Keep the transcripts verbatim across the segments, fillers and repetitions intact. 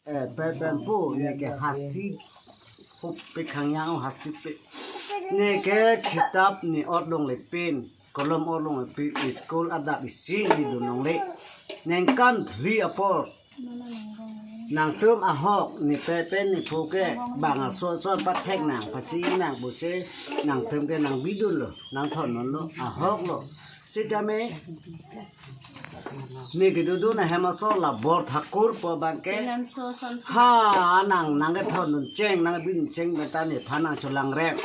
Eh, pe pen pu, neke hasti, hup pe khangyang hasti pe. Neke kitab ne ot longle pen, kolom ot longle pen, school adap isi ne dun longle. Ningkan phli apor. Nangtum ahok ne pe pen ne phu ke bang aso aso pathek nang, pasi nang pusi nangtum ke nang bidun lo, nang thon non lo, ahok lo. Sitame ne kedodun ahem aso la Borthakur pu abang ke. Nang so son si. Ha, nang, nang kethondun cheng, nang bidun cheng, beta nephan nangcholangrem.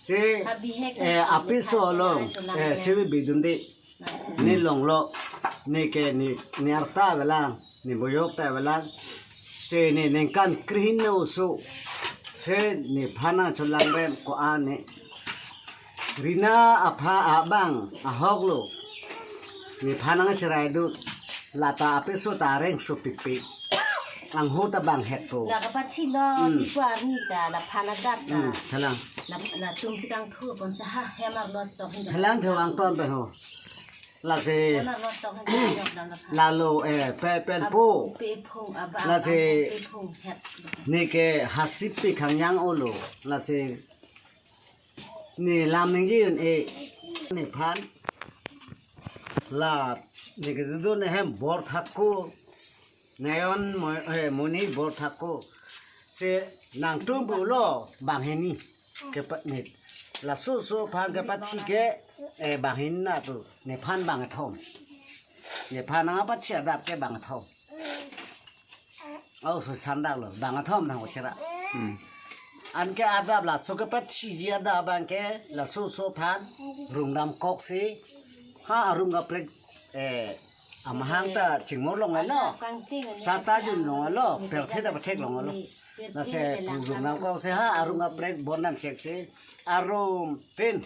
Si, Abihek eh, nang apiso along, nangcholangrem. Eh, chebi bidunde. Ne longlo, neke ne, ne arta avelang, ne boyok ta avelang. Si ne ningkan krehini oso. Si nephan nangcholangrem ko-an ne. Rina apha abang ahok lo. Nephan nangcheraidun. Lata apiso ta areng so pipi. Angho ta bang het po. La kapachilo, Hmm. Tipo arni ta, la phan adap ta. Hmm, thalang. La, latum si kangthu pon sa ha, hem arlo tok hin. Thalang tho angton pe ho. Lasi. Hem arlo tok hin, yok dam la phan. Lalo, eh, pe pen pu. Apu pe phung, aba, Lasi. Apu pe phung, het. Neke hasti pe khangyang olo. Lasi. Ne lam ningje un-e nephan. La, ne kedodun ahem Borthakur. Nayon mo-, eh, Moni Borthakur. Si nangtum pulo banghini. Kepat ne. Laso so aphan kepathi ke, eh, banghini na tu. Nephan bangkethom. Nephan nangpathi adap ke bangkethom. Oh, so sandak lo, bangkethom nang ochera. Hmm. Anke adap laso kepathiji adap abang ke laso so aphan rung damkok si. Ha, arung kaprek, eh, amahang ta chingmor longlo. Sata jun longlo, perthe ta pathek longlo. Lasi rung damkok si ha, arung kaprek bon damchek si. Arum tin.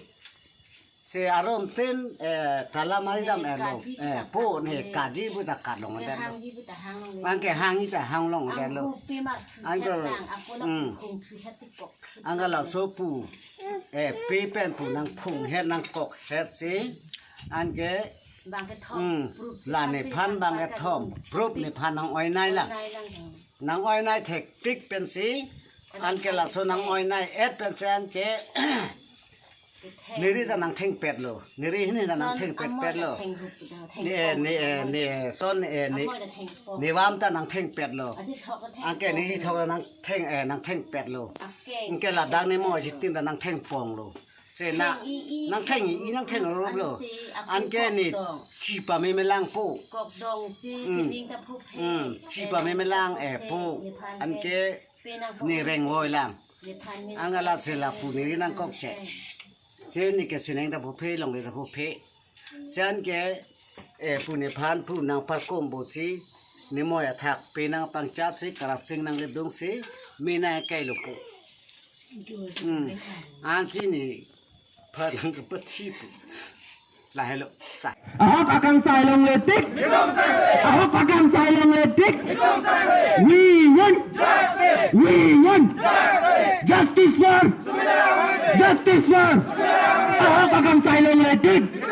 Si arum tin, eh, tala mari dam, eh, lo. Kaji Eh, ta po ne kaji bu ta kat longdet lo. Hangji bu ta hang long. Anke hangji ta hang longdet lo. Anghu pe mar thu Anke, het lang, apo lo hmm. Phung thu het si kok. Anke laso pu, eh, pe pen pu nangphung het nangkok het si. Anke, Bangkethom, hmm, proof la si nephan kape bangkethom, proof nephan nang-oinei lang. Oinei lang. Nang-oinei thektik pensi, anke laso nang-oinei et pensi anke, Neri ta nangthengpet lo. Neri hini ta nangthengpetpet lo. Ne, ne, ne, son, eh, ne, ne vam ta nangthengpet lo. Anke ne hithok ta nangtheng, eh, nangthengpet lo. Anke ladak ne mo jitin ta nangthengpong lo. Si na, nangtheng i, nangtheng rop lo. Anke ne thi pame melang po. Kokdong si, Hmm. Sining ta phu phe. Hmm, thi pame melang, eh, po. Anke ne rengvoi lang. Anke lasi lapu neri nangkokche. Si neke sining ta phu phe, longle ta phu phe. Si anke, eh, pu nephan pu nangparkom bo si, nemoi athak pe nangpangchap si, karasing nangledung si, me nangkai lo po. Hmm. Ansi nephan nangkepathi po. Lahelo, sa. Ahok akangsai longle tik. Ahok akangsai longle tik. We want. We want.